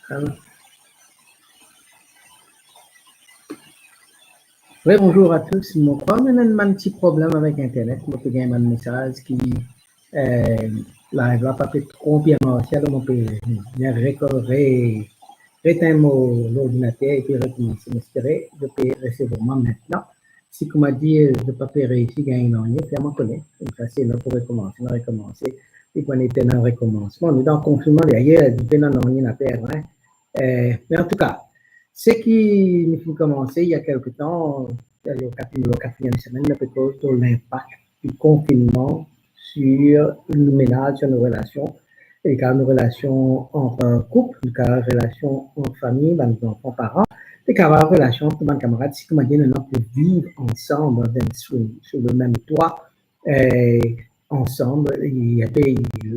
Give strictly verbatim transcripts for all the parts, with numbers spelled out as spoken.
Alo. Wi, bonzour a tous. Mo krwar mo ena enn bann ti problem avek internet. Mo pe gagn bann mesaz ki, eh, live la pa pe tro bien marse, alor mo pe bien reko-, re-, retenn mo lordinater epi rekomanse. Mo espere zot pe resevwar mwa aster. Si kouma dir, zot pa pe reisi gagn nanye, fer mwa kone. Koumsa si ena pou rekomanse, nou rekomanse. Li pou ena enn rekomansman. Nou dan konfinnman, dayer, nou pena nanye a per, hein. Eh, me antouka, seki nou finn koumanse, il y a quelque temps, lor katri-, lor katriem semenn, nou pe koz lor linpak di konfinnman sur nou menaz, sur nou relasion, e kan nou relasion ant koup, kan relasion ant fami, bann zanfan, paran, e kan relasion ant bann kamarad, si kouma dir nou ena pou viv ansam, dan, sou, sou le mem twa, eh, ansam, e enpe,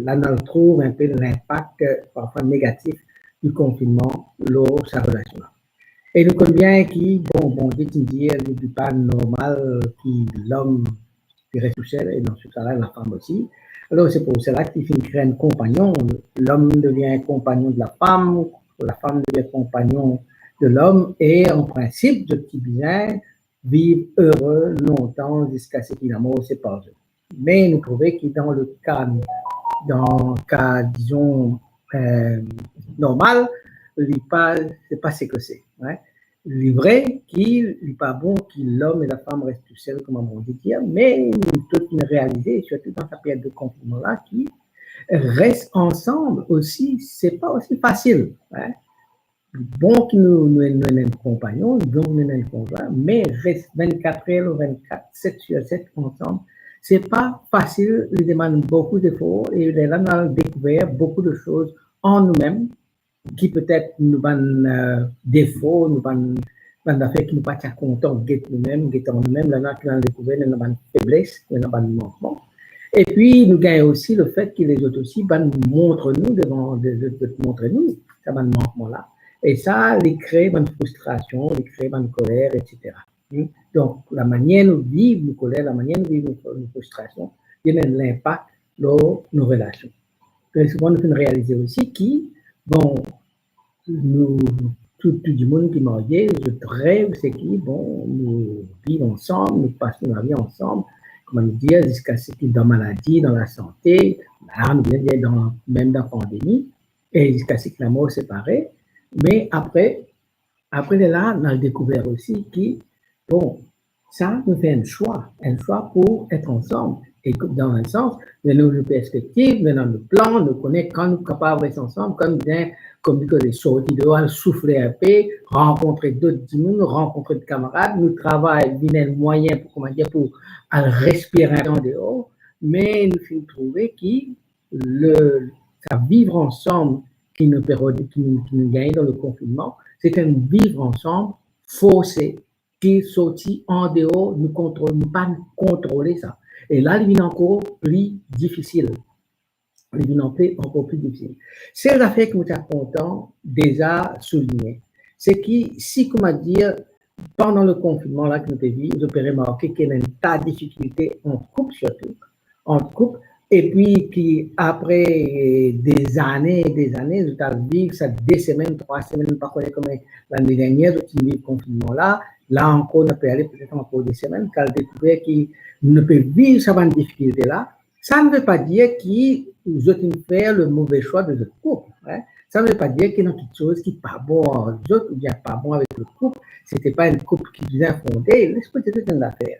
la nou trouv enpe linpak, eh, parfwa negatif di konfinnman lor sa relasion la. E nou konn bien ki, bon, Bondie ti dir, li, li pa normal ki lom li res tousel, e dan se ka la, lafam osi. Alor, se pou sela ki finn kre enn konpagnon. Lom devien konpagnon de lafam, lafam devien konpagnon de lom, e an prinsip, zot ti bizin viv ere lontan ziska seki lamor separ zot. Me nou trouve ki dan le ka, dan ka, dizon, eh, normal, li pa, se pa seki se, hein. Li vre ki li pa bon ki lom e lafam res tousel, kouma Bondie dir, me nou tou finn realize, sirtou dan sa period de konfinnman la, ki res ansam osi, se pa osi fasil, hein. Bon ki nou, nou, nou ena enn konpagnon, bon nou ena enn konzwin, me res vennkat er lor vennkat, set sur set ansam, se pa fasil, li demann boukou zefor, e lerla nou al dekouver boukou de soz an noumem, ki petet nou bann, eh, defo, nou bann, bann zafer ki nou pa ti a kontan get noumem, get an noumem, lerla ki nou al dekouver nou ena bann febles, nou ena bann mankman. Epi nou gagn osi lefet ki lezot osi bann montre nou devan, lezot, zot montre nou sa bann mankman la. E sa, li kre bann fristrasion, li kre bann koler, et cetera. Hmm? Donk, lamanier nou viv nou koler, lamanier nou viv nou, nou fristrasion, li ena enn linpak lor nou relasion. Tre souvan, nou finn realize osi ki, bon, nou, tou, tou dimoun ki marye, zot rev, seki, bon, nou viv ansam, nou pas nou lavi ansam, kouma nou dir, ziska seki dan maladi, dan lasante, la, nou vinn dir dan, mem dan pandemi, e ziska seki lamor separe. Me apre, apre lerla, nou al dekouver osi ki, bon, sa, nou fer enn swa, enn swa pou et ansam. E dan enn sans, nou ena nou perspektiv, nou ena nou plan, nou kone kan nou kapav res ansam, kan nou bizin, kouma dir, sorti deor, al soufle enpe, rankontre dot dimoun, rankontre dot kamarad, nou travay, vinn enn mwayin pou, kouma dir, pou al respire enpe andeor, me nou finn trouve ki le, sa viv ansam ki nou pe rod-, ki nou, ki nou gagn dan le konfinnman, se enn viv ansam forse, ki sorti andeor nou kontrol, nou pa kontrole sa. E la, li vinn ankor pli difisil. Li vinn anpe ankor pli difisil. Sel zafer ki mo ti a kontan deza souligne, seki si, kouma dir, pandan le konfinnman la ki nou pe viv, zot pe remarke ki ena enn ta difikilte ant koup sirtou, ant koup, epi ki apre dezane, dezane, zot al viv sa de semenn, trwa semenn, nou pa kone konbien lane dernier zot ti viv konfinnman la, la ankor nou pe ale petet ankor de semenn, kan dekouver ki nou pe viv sa bann difikilte la, sa ne ve pa dir ki zot inn fer le move swa de zot koup, hein. Sa ne ve pa dir ki ena kiksoz ki pa bon ar zot oubien pa bon avek le koup, se ti pa enn koup ki bien fonde, les mo dir zot enn zafer.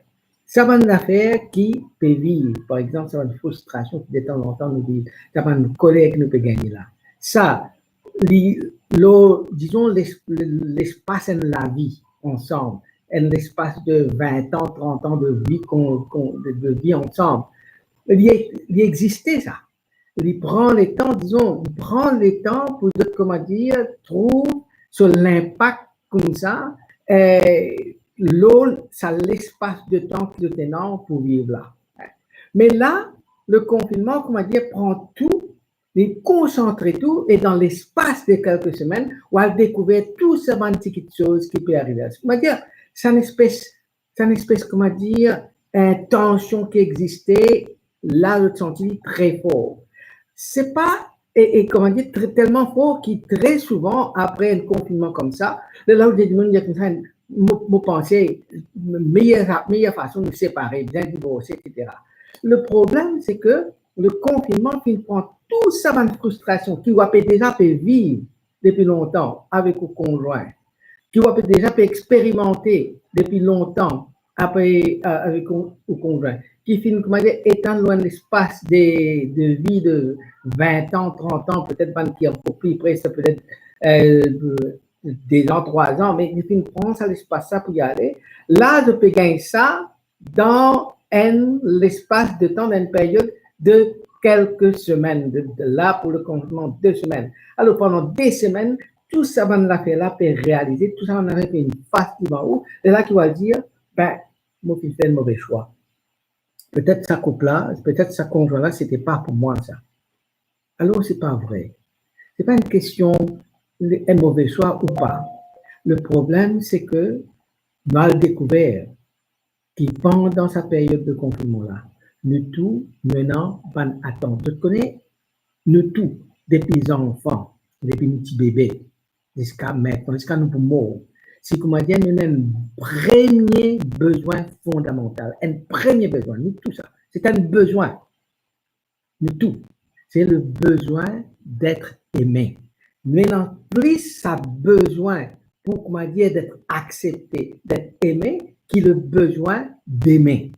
Sa bann zafer ki pe viv, par exanp, sa bann fristrasion ki detanzantan nou viv, sa bann koler ki nou pe gagne la. Sa, li, lor, dizon, les-, lespas enn lavi ansam, enn lespas de vin an, trant an de vi kon-, kon-, de, de vi ansam, li, li existe sa. Li pran letan, dizon, li pran letan pou zot, kouma dir, trouv so linpak koumsa, eh, lor sa lespas de tan ki zot ena pou viv la. Me la, le konfinnman, kouma dir, pran tou, li konsantre tou, e dan lespas de kelke semenn, ou al dekouver tou sa bann ti kiksoz ki pe arive. Kouma dir, sa enn espes, sa enn espes, kouma dir, enn tansion ki existe, la, zot santi li tre for. Se pa e, e kouma dir, tre, telman for ki tre souvan apre enn konfinnman koumsa, lerla ou dir dimoun, dir koumsa, mo, mo panse meyer, meyer fason nou separe, bizin divorse, etsetera. Le problem, se ke le konfinnman finn pran tou sa bann fristrasion ki ou pe deza pe viv depi lontan avek ou konzwin, ki ou pe deza pe experimante depi lontan apre, euh, avek ou, ou konzwin, ki finn, kouma dir, etann lor enn lespas de, de vi de vin an, trant an, petet bann ki ankor pli pre, sa petet, euh, de an, trwa an, me li finn pran sa lespas la pou li ale. La, zot pe gagn sa dan enn lespas de tan, dan enn period de kelke semenn, de, de la pou le konfinnman, de semenn. Alor, pandan de semenn, tou sa bann zafer la pe realize, tou sa bann zafer pe fas devan ou, e la ki ou al dir, be, mo finn fer enn move swa. Petet sa koup la, petet sa konzwin la, se pa pou mwa sa. Alor, se pa vre. Se pa enn kestion enn move swa ou pa. Le problem, se ke nou al dekouver ki pandan sa period de konfinnman la, nou tou, nou ena bann atant. Zot kone, nou tou, depi zanfan, depi nou ti bebe, ziska aster, ziska nou pou mor, si, kouma dir, nou ena enn premie bezwin fondamantal, enn premie bezwin, nou tou sa. Se enn bezwin. Nou tou. Se le bezwin d'être aimé. Nou ena plis sa bezwin pou, kouma dir, d'être accepté, d'être aimé, ki le bezwin d'aimer.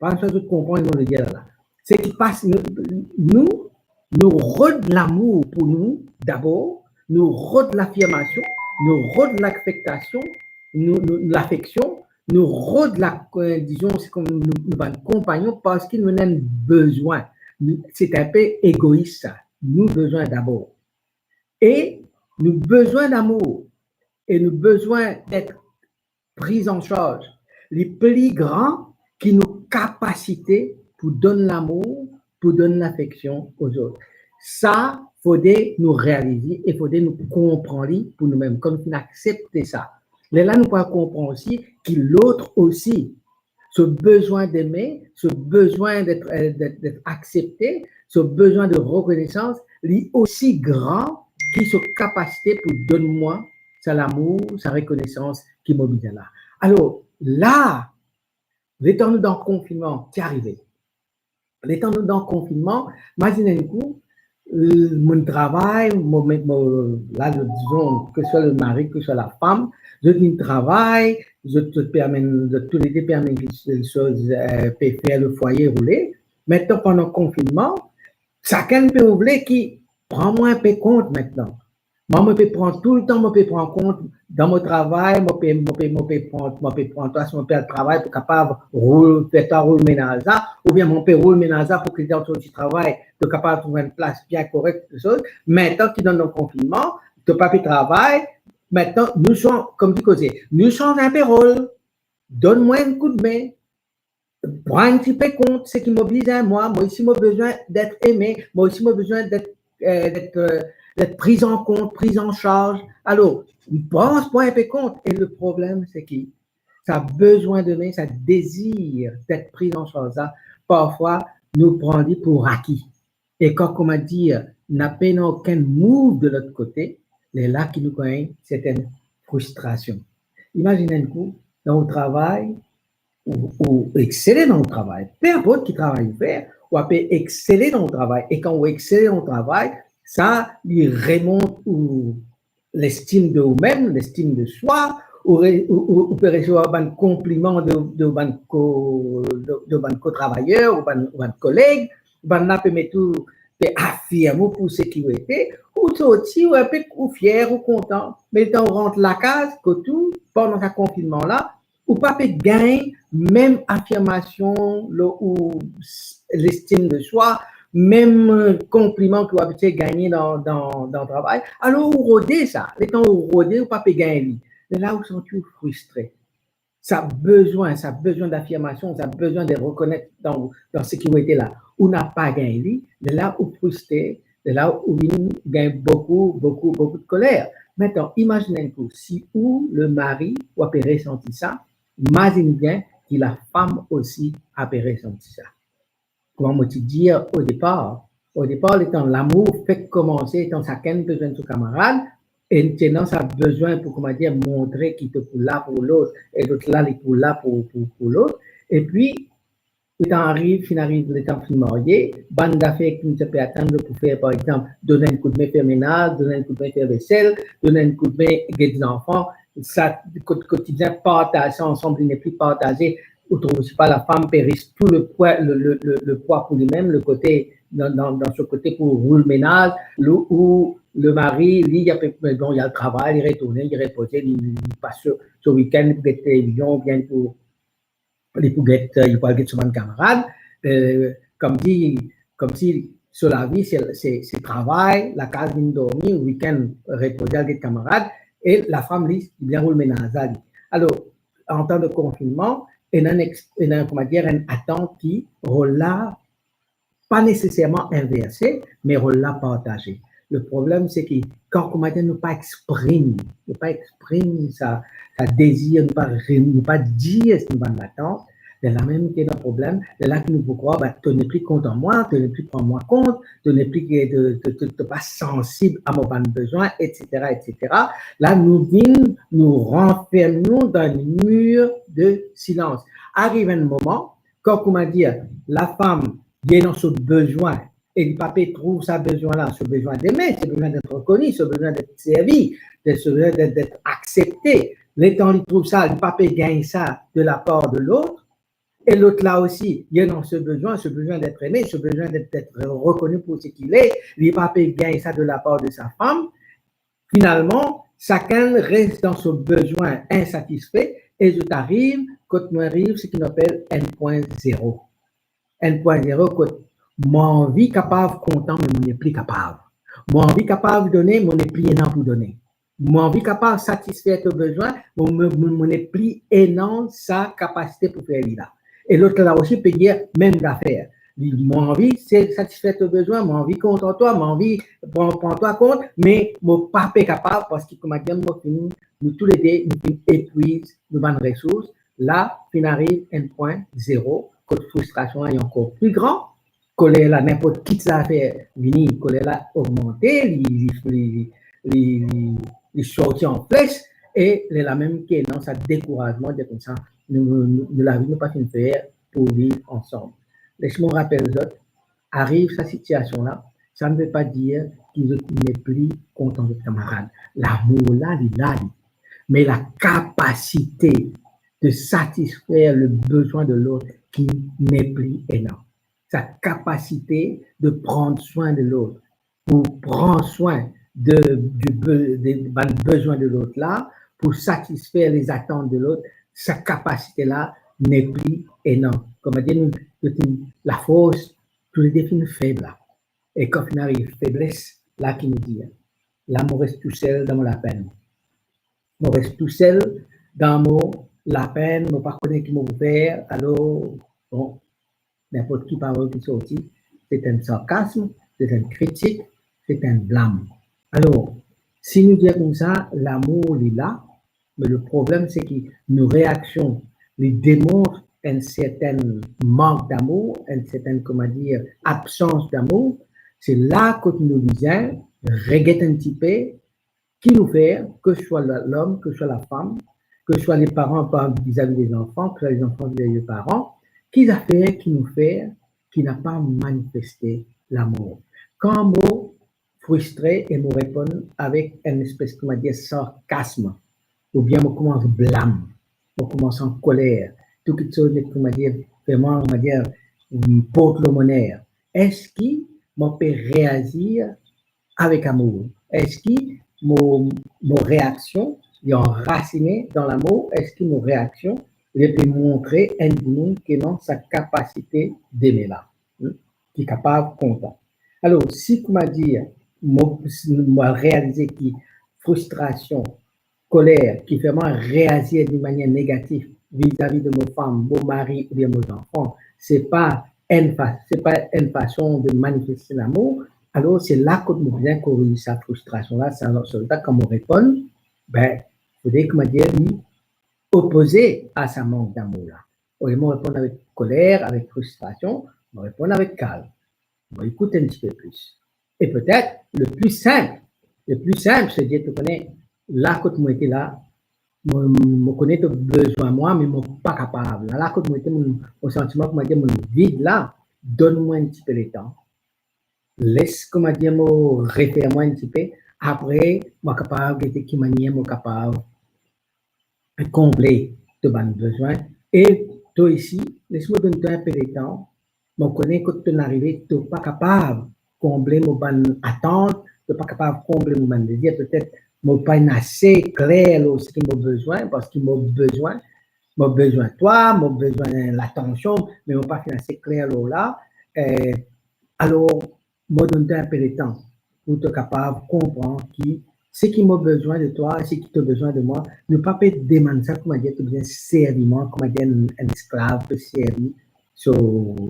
Pa swa zot konpran ki mo pe dir la. Seki pas, nou, nou, nou rod lamour pou nou dabor, nou rod lafirmasion, nou rod lafektasion, nou, nou, lafeksion, nou rod la, euh, dizon, se kouma nou, nou bann konpagnon, parski nou ena enn bezwin. Nou, se enn pe egois sa. Nou bezwin dabor. E nou bezwin damour. E nou bezwin d'être prise en charge. Li pli gran ki nou kapasite pou donn lamour, pou donn lafeksion lezot. Sa, fode nou realize e fode nou konpran li pou noumem, kan nou finn aksepte sa. Lerla nou pou konpran osi ki lot osi, so bezwin d'aimer, so bezwin d'être, euh, d'être, d'être accepté, so bezwin de rekonesans, li osi gran ki so kapasite pou donn mwa sa lamour, sa rekonesans ki mo bizin la. Alor, la, letan nou dan konfinnman, ki arive? Letan nou dan konfinnman, mazinn enn kou, euh, mo travay, mo, mo, la, dizon, ke swa le mari, ke swa lafam, zot vinn travay, zot, zot pe amenn, zot toulede pe amenn kiksoz, euh, pe fer le fwaye roule. Aster, pandan konfinnman, sakenn pe oule ki pran mwa enpe kont aster. Mwa, mo pe pran toultan, mo pe pran kont dan mo travay, mo pe, mo pe, mo pe pran, mo pe pran twa, si mo pe al travay pou kapav roul, fer twa roul menaz la, oubien mo pe roul menaz la pou ki ler to sorti travay, to kapav trouv enn plas bien korek, kiksoz. Aster ki dan nou konfinnman, to pa pe travay, aster nou sanz, kouma dir koze, nou sanz enpe rol, donn mwa enn koudme, pran enn tipe kont seki mo bizin, mwa, mwa osi mo bezwin d'être aimé, mwa osi mo bezwin d'être, euh, d'être, euh, d'être prise en compte, prise en charge. Alor, pran, pran enpe kont. E le problem, seki sa bezwin d'aimer, sa dezir d'être prise en charge la, parfwa nou pran li pou aki. E kan, kouma dir, napa okenn move de lot kote, lerla ki nou gagn sertenn fristrasion. Imazinn enn kou, dan ou travay, ou, ou eksele dan ou travay, pe inport ki travay ou fer, ou pe eksele dan ou travay. E kan ou eksele dan ou travay, sa, li remont ou lestim de oumem, lestim de swa, ou re-, ou, ou, ou pe resevwar bann konpliman de, de bann ko-, de, de bann kotravayer, ou bann, ou bann koleg, bann la pe met ou, pe afirm ou pou seki ou ete, ou sorti, ou enpe, ou fier, ou kontan. Me letan ou rant lakaz, kot ou, pandan sa konfinnman la, ou pa pe gagn mem afirmasion lor ou s-, lestim de swa, mem, euh, konpliman ki ou abitie gagne dan, dan, dan travay. Alor ou rode sa. Letan ou rode, ou pa pe gagn li. Lerla ou santi ou fristre. Sa bezwin, sa bezwin d'afirmasion, sa bezwin de rekonet dan, dan seki ou ete la. Ou napa gagn li, lerla ou fristre, lerla ou vinn gagn boukou, boukou, boukou de koler. Aster, imazinn enn kou, si ou, le mari, ou pe resanti sa, mazinn bien ki lafam osi pe resanti sa. Kouma mo ti dir o depar, o depar, letan lamour fek koumanse, letan sakenn pe zwenn so kamarad, e ti ena sa bezwin pou, koumadir, montre ki to pou la pou lot, e lot la, li pou la pou, pou, pou lot. E pi, letan ariv, finn ariv letan finn marye, bann zafer ki nou ti pe atann zot pou fer, par exanp, donn enn koudme fer menaz, donn enn koudme fer vesel, donn enn koudme get zanfan, sa kot-, kotidien partaz sa ansam, li nepli partaze. Ou trouv, sepa, lafam pe ris tou lepwa, le, le, le, lepwa pou limem, le kote, dan, dan, dan so kote pou roul menaz, le, ou lemari, li, li pe, bon, li al travay, li retourne, li repoze, li, li pas so, so wikenn, li pou get televizion, oubien pou, li pou get, li pou al get so bann kamarad, eh, koumsi, koumsi so lavi, se, se, se travay, lakaz, vinn dormi, wikenn, repoze, al get kamarad, e lafam, li, li bien roul menaz la, li. Alor, an tan de konfinnman, ena enn ex-, ena, koumadir, enn atant ki rol la pa neseserman inverse, me rol la partaze. Le problem, se ki kan, koumadir, nou pa exprim, nou pa exprim sa, sa dezir, nou pa re-, nou pa dir nou bann latant, lerla mem ki ena problem, lerla ki nou pou krwar, ba, to nepli kontan mwa, to nepli pran mwa kont, to nepli, to, to, to, to pa sansib a mo bann bezwin, et cetera, et cetera. La, nou vinn, nou ranferm nou dan enn mir de silans. Ariv enn moman, kan, koumadir, lafam, li ena so bezwin, e li pa pe trouv sa bezwin la, so bezwin deme, so bezwin det rekoni, so bezwin det servi, de, so bezwin det, det aksepte. Letan li trouv sa, li pa pe gagn sa de lapar de lot, e lot la osi, li ena so bezwin, so bezwin det eme, so bezwin det, det rekoni pou seki li, li pa pe gagn sa de lapar de sa fam. Finalman, sakenn res dan so bezwin insatisfe, e zot ariv kot nou ariv, seki nou apel enn pwin zero. Enn pwin zero kot mo anvi kapav kontan, me mo nepli kapav. Mo anvi kapav done, mo nepli ena pou done. Mo anvi kapav satisfer to bezwin, mo, mo, mo, mo nepli ena sa kapasite pou fer li la. E lot la osi pe dir mem zafer. Li, mo anvi se satisfer to bezwin, mo anvi kontan twa, mo anvi pran, pran twa kont, me mo pa pe kapav parski, koumadir, mo finn, nou toulede, nou finn epwiz nou bann resours. La, finn ariv enn pwin zero, kot fristrasion la li ankor pli gran, koler la, ninport ki zafer vini, koler la ogmante, li, li, li, li, li, li sorti an fles, e lerla mem ki ena sa dekourazman, dir koumsa, nou, nou, nou lavi nou pa finn fer pou viv ansam. Les mo rapel zot, ariv sa sitiasion la, sa ne ve pa dir ki zot nepli kontan zot kamarad. Lamour la, li la, li. Me lakapasite de satisfer le bezwin de lot ki nepli ena. Sa kapasite de pran swin de lot, pou pran swin de, de be-, de bann bezwin de lot la, pou satisfer lezatant de lot, sa kapasite la nepli ena. Koumadir, nou, nou finn, lafors, toulede finn feb la. E kan finn ariv febles, la ki nou dir, la mo res tousel dan mo lapenn. Mo res tousel dan mo lapenn, mo pa kone ki mo pou fer, alor, bon, ninport ki parol ki sorti, se enn sarkasm, se enn kritik, se enn blam. Alor, si nou dir koumsa, lamour li la, me le problem se ki nou reaksion, li demont enn sertenn mank damour, enn sertenn, koumadir, absans damour, se la kot nou bizin reget enn tipe ki nou fer, ke swa la-, lom, ke swa lafam, ke swa leparan par, vizavi dezanfan, ke swa lezanfan vizavi leparan, ki zafer ki nou fer ki napa manifeste lamour. Kan mo fristre e mo reponn avek enn espes, koumadir, sarkasm, oubien mo koumans blam, mo koumans ankoler, tou kiksoz, koumadir, vreman, koumadir, port lor mo ner. Eski mo pe reazir avek amour? Eski mo, mo reaksion li anrasine dan lamour? Eski mo reaksion li pe montre enn dimoun ki ena sa kapasite deme la, hmm, ki kapav kontan? Alor, si, koumadir, mo, mo realize ki fristrasion, koler ki fer mwa reazir de manier negatif vizavi de mo fam, mo mari oubien mo zanfan, se pa enn fa-, se pa enn fason de manifeste lamour, alor se la kot mo bizin koriz sa fristrasion la, sa, sa, sa, kan mo reponn, be, fode, koumadir, li opoze a sa mank damour la. Olye mo reponn avek koler, avek fristrasion, mo reponn avek kalm. Mo ekout enn tipe plis. E petet, le pli sinp, le pli sinp, se dir, to kone, la kot mo ete la, mo, mo kone to bizin mwa, me mo pa kapav. La, la kot mo ete, mo, mo santi mwa, kouma dir, mo vid la, donn mwa enn tipe letan. Les, kouma dir, mo refer mwa enn tipe. Apre, mo kapav gete ki manier mo kapav konble to bann bizin. E to osi, les mo donn twa enpe letan. Mo kone kot to arive, to pa kapav konble mo bann atant, to pa kapav konble mo bann dezir. Petet mo pa inn ase kler lor seki mo bizin, parski mo bizin, mo bizin twa, mo bizin latansion, me mo pa finn ase kler lor la. Eh, alor, mo donn twa enpe letan pou to kapav konpran ki seki mo bizin de twa, seki to bizin de mwa, nou pa pe demann sa, kouma dir, to bizin servi mwa, kouma dir, enn, enn esklav pe servi so,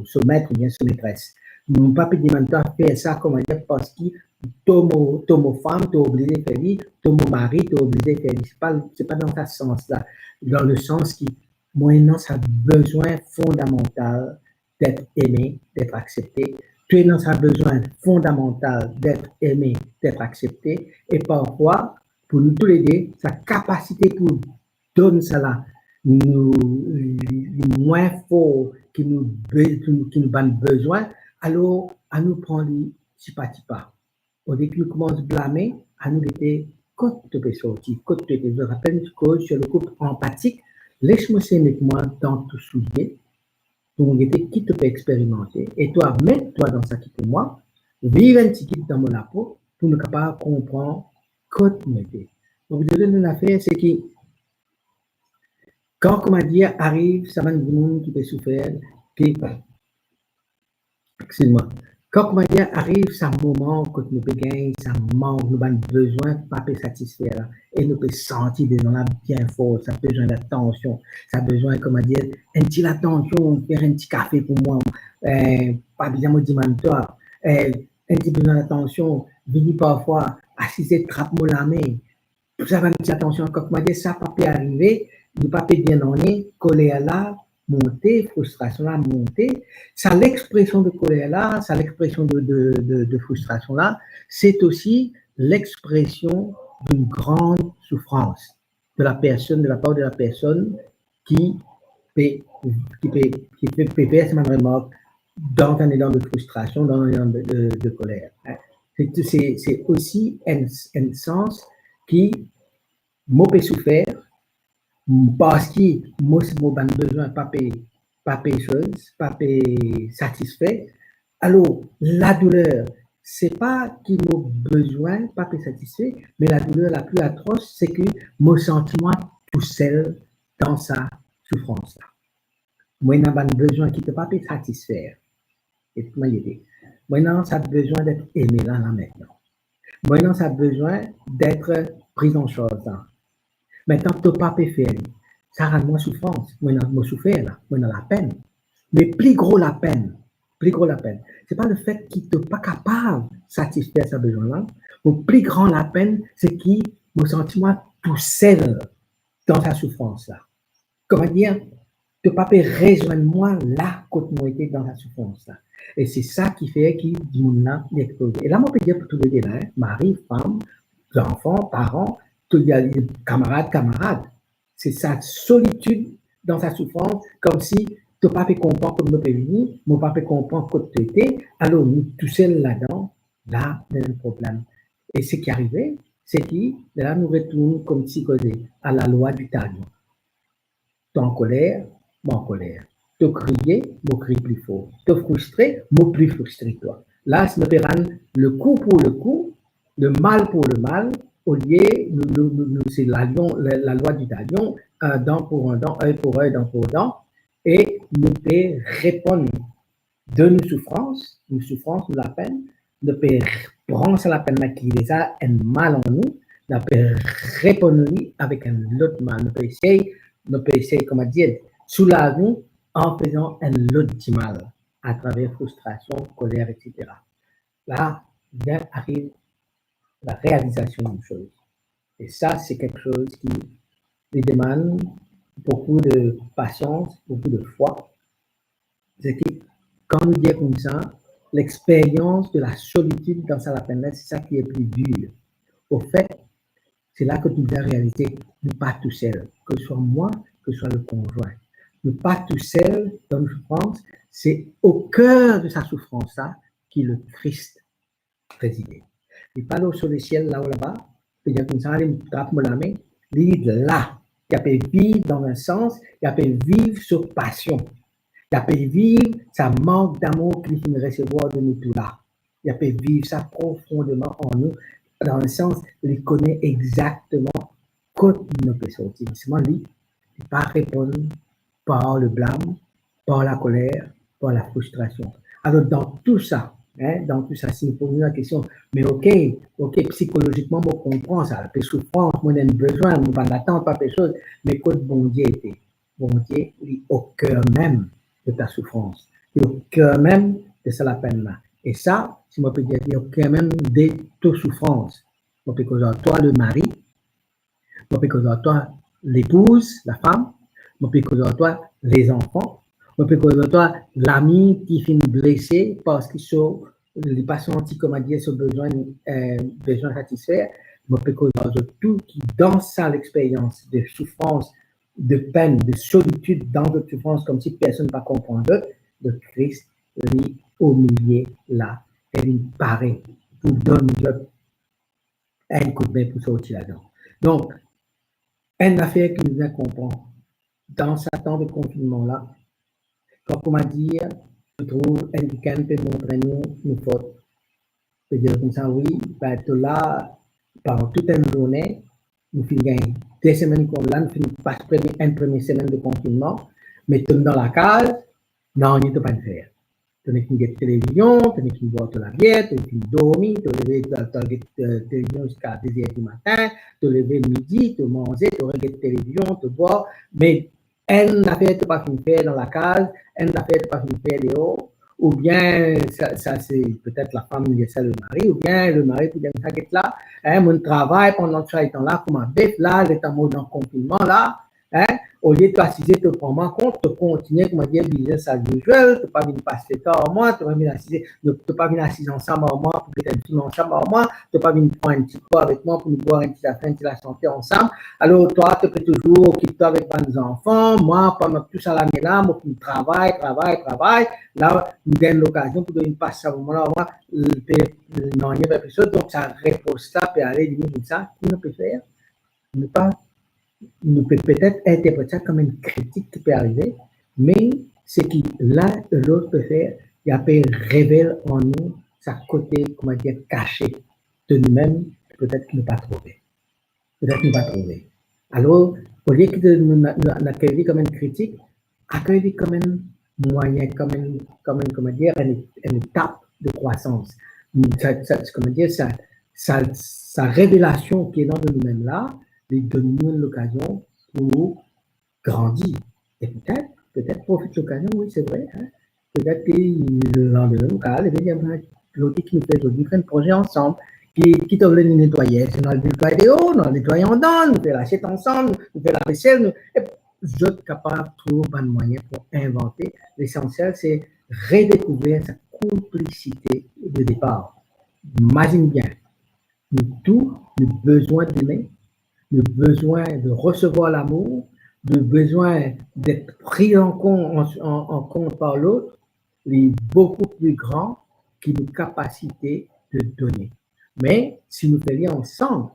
so met oubien so metres. Nou pa pe demann twa fer sa, kouma dir, parski to mo, to mo fam, to oblize fer li, to mo mari, to oblize fer li. Se pa, se pa dan sa sans la. Dan le sans ki mo ena sa bizin fondamantal d'être aimé, d'être accepté. To ena sa bizin fondamantal d'être aimé, d'être accepté. E parfwa, pou nou toulede, sa kapasite pou donn sa la, nou, li, li mwin for ki nou be-, ki nou bann bizin, alor anou pran li tipa tipa. Olie ki nou koumans blame, anou gete kot to pe sorti, kot to ete. Je rappelle une cause sur le couple empathique. Les mo sey met mwa dan to soulie, pou mo gete ki to pe experimante, e twa met twa dan saki pou mwa, viv enn tigit dan mo lapo, pou nou kapav konpran kot mo ete. Donk, donn enn zafer, se ki, kan, kouma dir, ariv sa bann dimoun ki pe soufer, ki, exkiz mwa, kan, kouma dir, ariv sa moman kot nou pe gagn sa mank, nou bann bizin pa pe satisfer la, e nou pe santi bizin la bien for, sa bizin latansion, sa bizin, kouma dir, enn ti latansion, fer enn ti kafe pou mwa, eh, pa bizin mo dimann twa, eh, enn ti bizin latansion, vini parfwa, asize, trap mo lame, sa bann ti latansion, kan, kouma dir, sa pa pe arive, nou pa pe dir nanye, koler la monte, fristrasion la monte. Sa lexpresion de koler la, sa lexpresion de, de, de, de fristrasion la, c'est aussi l'expression d'une grande souffrance de la personne, de la part de la personne qui pe, qui pe, qui pe, pe fer sa bann remark dan enn elan de fristrasion, dan enn elan de, de, de koler. Se, se, se osi enn, enn sans ki mo pe soufer, parski mo, mo bann bizin pa pe, pa pe soz, pa pe satisfe. Alor, ladouler, se pa ki mo bizin pa pe satisfe, me ladouler la pli atros, se ki mo santi mwa tousel dan sa soufrans la. Mo ena bann bizin ki to pa pe satisfer. E kouma li ete? Mo ena sa bizin d'être aimé la, la, maintenant. Mo ena sa bizin d'être pris en charge la. Maintenant, to pa pe fer li. Sa rann mwa soufrans. Mo ena, mo soufer la. Mo ena lapenn. Me pli gro lapenn, pli gro lapenn, se pa lefet ki to pa kapav satisfer sa bizin la. Mo pli gran lapenn, se ki mo santi mwa tousel dan sa soufrans la. Kouma dir, to pa pe rezwenn mwa la kot mo ete dan sa soufrans la. E se sa ki fer ki dimoun la, li exploze. E la, mo pe dir pou toulede la, hein, mari, fam, zanfan, paran, tou, kamarad, kamarad. Se sa solitid dan sa soufrans, koumsi to pa pe konpran kot mo pe vini, mo pa pe konpran kot to ete, alor nou tousel ladan, la, nou ena enn problem. E seki arive, se ki, la nou retourn koumsi koze, a la loi du talion. To ankoler, mo ankoler. To kriye, mo kriy pli for. To fristre, mo pli fristre ki twa. La, si nou pe rann le coup pour le coup, le mal pour le mal, olie nou, nou, nou, nou, se lalion, la, la loi du talion, un dent pour un dent, œil pour œil, dent pour dent, e nou pe reponn de nou soufrans, nou soufrans, nou lapenn, nou pe pran sa lapenn la ki deza enn mal an nou, nou pe reponn li avek enn lot mal, nou pe esey, nou pe esey, kouma dir, soulaz nou an fezan enn lot dimal atraver fristrasion, koler, et cetera. La, vinn ariv la realizasion d'une chose. E sa, se kiksoz ki li demann boukou de pasians, boukou de fwa. Se ki, kan nou dir koumsa, l'expérience de la solitude dans sa lapenn la, c'est ça qui est plus dur. Au fait, c'est là que tu dois réaliser, nou pa tousel, que ce soit moi, que ce soit le conjoint. Nou pa tousel dan nou soufrans, c'est au cœur de sa soufrans la ki le Christ rezide. Li pa lor so lesiel lao laba, pe dir koumsa, li trap mo lame, li la, li ape viv dan enn sans, li ape viv so pasion, li ape viv sa mank damour ki li finn resevwar de nou tou la. Li ape viv sa profondeman an nou, dan enn sans, li kone exakteman kot nou pe sorti. Selman li, li pa reponn par le blam, par lakoler, par lafristrasion. Alor, dan tou sa, hein, dan tou sa, si nou poz nou lakestion, me ok, ok, psikolozikman, mo konpran sa, pe soufrans, mo ena enn bezwin, mo pa atann pa pe soz, me kot Bondie ete? Bondie, li oker mem de ta soufrans, li oker mem de sa lapenn la. E sa, si mo pe dir, li oker mem de to soufrans. Mo pe koz ar twa, le mari, mo pe koz ar twa, lepouz, lafam, mo pe koz ar twa, lezanfan, mo pe koz ar twa, lami ki finn blese parski so, li pa santi, kouma dir, so bezwin, eh, bezwin satisfer. Mo pe koz ar zot tou ki dan sa lexperyans de soufrans, de penn, de solitid, dan zot soufrans, koumsi personn pa konpran zot, le Kris, li, omilie la, e li pare pou donn zot enn koudme pou sorti ladan. Donk, enn zafer ki nou bizin konpran, dan sa tan de konfinnman la, kan, kouma dir, nou trouv enn kikenn pe montre nou nou fot, pe dir koumsa, wi, be, to la, pandan tou enn zourne, nou finn gagn de semenn kouma la, nou finn pas premie, enn premie semenn de konfinnman, me to dan lakaz, nanye to pa'nn fer. To nek finn get televizion, to nek finn bwar to labier, to nek finn dormi, to leve, to, to get, eh, televizion ziska de zer di matin, to leve midi, to manze, to reget televizion, to bwar, me enn zafer to pa finn fer dan lakaz, enn zafer to pa finn fer deor, oubien sa, sa se petet lafam, oubien sa lemari, oubien lemari pou dir sa, get la, hein, mo'nn travay pandan sa letan la kouma bef la, letan mo dan konfinnman la, hein, olie to asize, to pran mwa kont, to kontinie, kouma dir, business as usual, to pa vinn pas letan ar mwa, to pa vinn asize, to, to pa vinn asiz ansam ar mwa pou get enn fim ansam ar mwa, to pa vinn pran enn ti kou avek mwa pou nou bwar enn ti zafer, enn ti lasante ansam. Alor, twa, to pe touzour okip twa avek bann zanfan, mwa, pandan tou sa lane la, mo finn travay, travay, travay. La, nou gagn lokazion pou nou vinn pas sa moman la, mwa, pe, nanye pe pe sot, donk sa repos la pe ale, li vinn sa, ki nou pe fer? Nou pa, nou pe petet interpret sa kom enn kritik ki pe arive, me seki linn e lot pe fer, li ape revel an nou sa kote, kouma dir, kase de noumem, petet ki nou pa trouve. Petet nou pa trouve. Alor, olie ki de nou, nou, nou akey li kom enn kritik, akey li kom enn mwayin, kom enn, kom enn, kouma dir, enn, enn etap de krwasans. Sa, sa, kouma dir, sa, sa, sa revelasion ki ena de noumem la, li donn nou enn lokazion pou grandi. E petet, petet profit lokazion, wi, se vre, hein. Petet ki lelandime, nou kapav leve, dir, ben, lor ki nou fer zordi, fer enn proze ansam, ki, ki to vle nou netwaye, si nou al netwaye deor, nou al netwaye andan, nou fer lasiet ansam, nou fer lavesel, nou, e zot kapav trouv bann mwayin pou invante. Lesansiel, se redekouver sa konplisite de depar. Mazinn bien, nou tou, nou bezwin done, nou bezwin de resevwar lamour, nou bezwin det pri an kon-, an, an, an kont par lot, li boukou pli gran ki nou kapasite de done. Me si nou fer li ansam,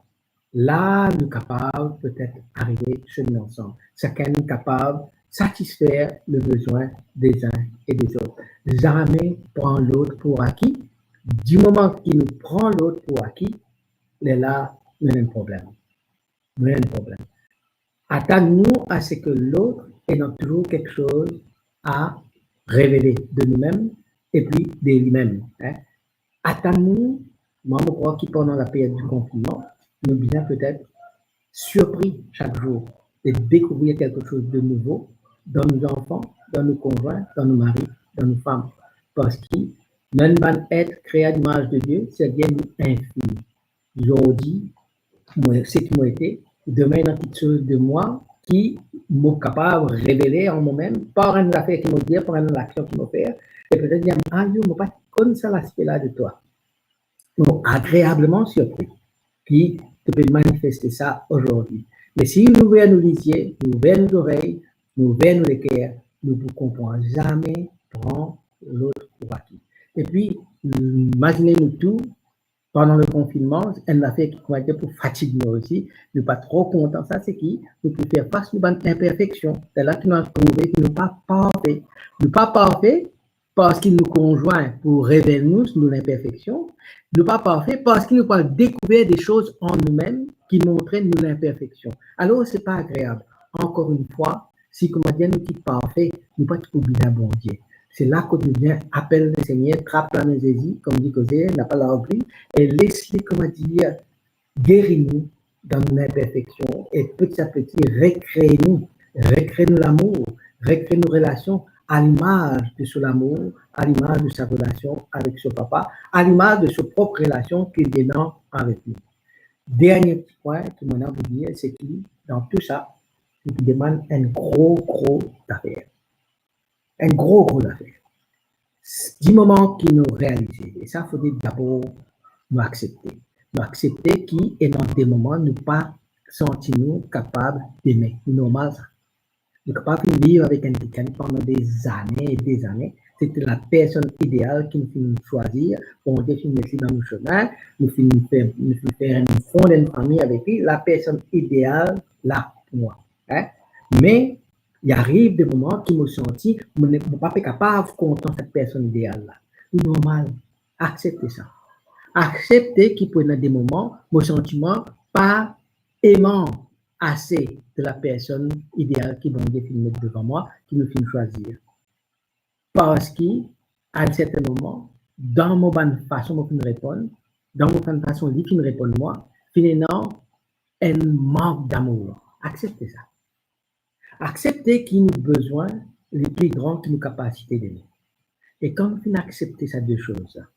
la nou kapav petet arive seminn ansam. Sakenn kapav satisfer le bezwin dezinn e dezot. Zame pran lot pou aki. Dimoman ki nou pran lot pou aki, lerla nou ena enn problem. Nou ena enn problem. Atann nou a se ke lot ena touzour kiksoz a revele de noumem epi de limem, hein. Atann nou, mwa, mo krwar ki pandan laperyod di konfinnman, nou bizin petet sirpri sak zour e dekouvrir kiksoz de nouvo dan nou zanfan, dan nou konzwin, dan nou mari, dan nou fam. Parski nou enn bann et kree a limaz de Die, sedir nou infini. Zordi, mwa, seki mo ete, demin ena kiksoz de mwa ki mo kapav revele an momem, par enn zafer ki mo dir, par enn laksion ki mo fer, E petet dir, "Ah yo, mo pa konn sa laspe la de twa." Mo agreableman sirpri ki to pe manifeste sa azordi. Me si nou ouver nou lizie, nou ouver nou zorey, nou ouver nou leker, nou pou konpran, zame pran lot pou aki. Epi, imazine nou tou, pandan le konfinnman, enn zafer ki koumsa pou fatig nou osi, nou pa tro kontan sa, se ki nou pou fer fas nou bann inperfeksion. Se la ki nou trouve ki nou pa parfe. Nou pa parfe parski nou konzwin pou revel nou, nou linperfeksion. Nou pa parfe parski nou pou al dekouver de soz an noumem ki montre nou linperfeksion. Alor, se pa agreab. Ankor enn fwa, si, kouma dir, nou ti parfe, nou pa ti pou bizin Bondie. Se la kot nou bizin apel Lesegner, trap lame Zezi, kouma dir koze, napa larg li, e les li, kouma dir, geri nou dan nou linperfeksion e peti a peti rekre nou, rekre nou lamour, rekre nou relasion a limaz de so lamour, a limaz de sa relasion avek so Papa, a limaz de so prop relasion ki li ena avek nou. Dernie ti pwin ki mo ena pou dir, se ki dan tou sa, li pou demann enn gro, gro zafer. Enn gro, gro zafer. Di moman ki nou realize, e sa fode dabor nou aksepte. Nou aksepte ki ena de moman nou pa santi nou kapav eme. Li normal sa. Nou kapav finn viv avek enn kikenn pandan dezane e dezane. Se ti lapersonn ideal ki nou finn swazir, Bondie finn met li dan nou semin, nou finn fer, nou finn fer enn fond enn fami avek li, lapersonn ideal la pou mwa. Hein? Me li ariv de moman ki mo santi mo ne, mo pa pe kapav kontan sa personn ideal la. Li normal, aksepte sa. Aksepte ki pou ena de moman mo santi mwa pa eman ase de lapersonn ideal ki Bondie finn met devan mwa, ki nou finn swazir. Parski, a enn serten moman, dan mo bann fason mo finn reponn, dan mo bann fason li finn reponn mwa, finn ena enn mank damour. Aksepte sa. Aksepte ki nou bizin li pli gran ki nou kapasite de nou. E kan nou finn aksepte sa de soz la,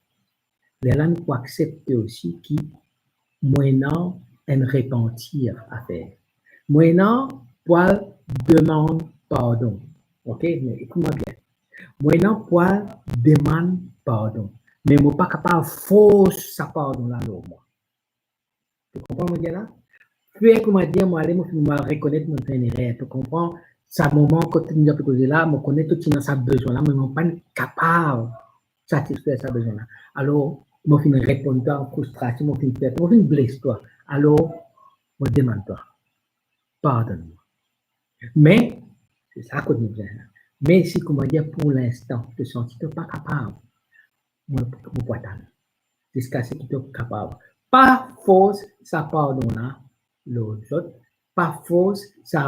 lerla nou pou aksepte osi ki mo ena enn repantir a fer. Mo ena pou al demann pardon. Ok? Me ekout mwa bien. Mo ena pou al demann pardon. Me mo pa kapav fors sa pardon la lor mwa. To konpran mo dir la? Fer kouma dir, mo ale, mo finn, mo al rekonet mo fer enn erer. To konpran? Sa moman kot nou ti pe koze la, mo kone to ti ena sa bizin la, me mo pa'nn kapav satisfer sa bizin la. Alor, mo finn reponn twa an frostrasion, mo finn fer twa, mo finn bles twa. Alor, mo demann twa, pardonn mwa. Me, se sa kot nou bizin la. Me si, kouma dir, pou linstan, to santi to pa kapav, mo, mo pou atann ziska seki to kapav. Pa fors sa pardon la lor zot, pa fors sa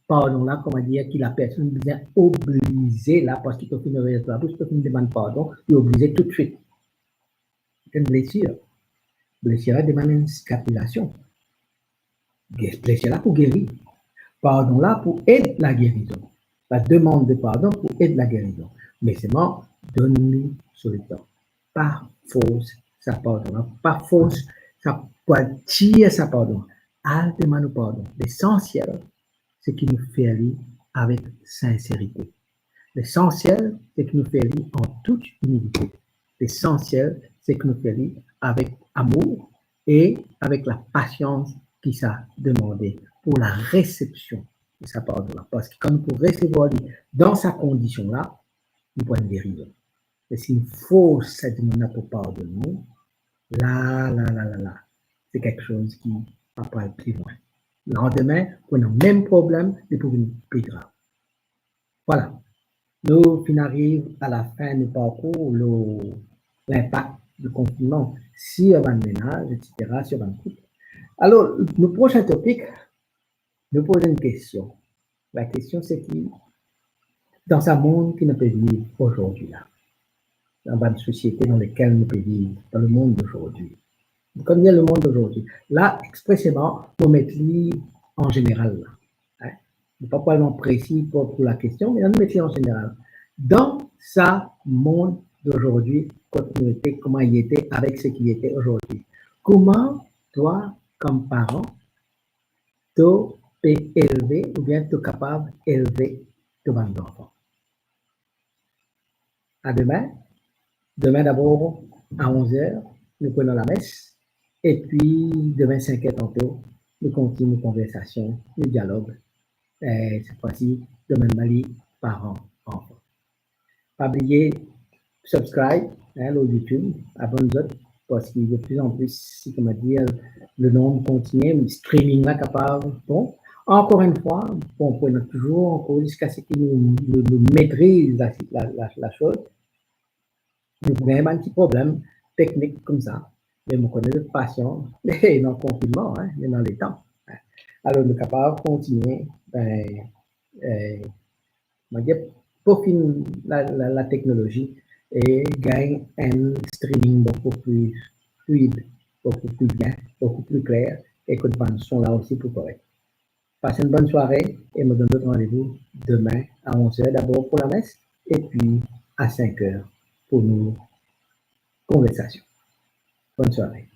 pardon la, kouma dir, ki lapersonn bizin oblize la, parski to finn ouver to labous, to finn demann pardon, li oblize toutswit. Enn blesir. Blesir la demann enn sikatrizasion. Blesir la pou geri. Pardon la pou ed lagerizon. La demann de pardon pou ed lagerizon. Me selman, donn li so letan. Pa fors sa pardon la. Pa fors sa, pou al tir sa pardon. Al demann ou pardon. Lesansiel, se ki nou fer li avek sinserite. Lesansiel, se ki nou fer li an tout imilite. Lesansiel, se ki nou fer li avek amour e avek lapasians ki sa demande pou laresepsion de sa pardon la. Parski kan nou pou resevwar li dan sa kondision la, nou pou enn gerizon. Me si nou fors sa dimoun la pou pardonn nou, la, la, la, la, la, se kiksoz ki pa pou al pli lwin. Landime, pou ena mem problem, li pou vinn pli grav. Vwala. Nou finn ariv a lafin nou parkour lor linpak di konfinnman sir bann menaz, et cetera, sir bann koup. Alor, nou prosin topik, nou poz enn kestion. Lakestion se ki, dan sa mond ki nou pe viv azordi la, dan bann sosiete dan lekel nou pe viv, dan lemond dozordi. Kan nou dir lemond dozordi, la, expreseman, nou met li an zeneral la. Hein? Nou pa pou al dan presi pou, pou lakestion, me nou met li an zeneral. Dan sa mond dozordi, kot nou ete, kouma li ete, avek seki li ete azordi, kouma twa, kom paran, to pe elve oubien to kapav elve to bann zanfan? A demin. Demin dabor a onz er, nou pou ena lames, epi demin sink er tanto, nou kontign nou konversasion, nou dialog, eh, set fwa si, domenn la li paran-anfan. Pa bliye subscribe, hein, lor YouTube, abonn zot, parski de plus en plus, si, kouma dir, le nonb kontigne, streaming la kapav, bon, ankor enn fwa, bon, pou ena touzour ankor ziska seki nou, nou, nou metriz la, la, la, la soz, nou pou gagn bann ti problem teknik koumsa, me mo kone zot pasian, me dan konfinman, hein, me dan letan, hein. Alor, nou kapav kontigne, eh, eh, mo dir, pofinn la, la, la teknolozi e gagn enn streaming boukou pli fluid, boukou pli bien, boukou pli kler, e kot bann son la osi pou korek. Pas enn bonn sware e mo donn zot randevou demin a onz er dabor pou lames, epi a sink er pou nou konversasion. Bonn sware.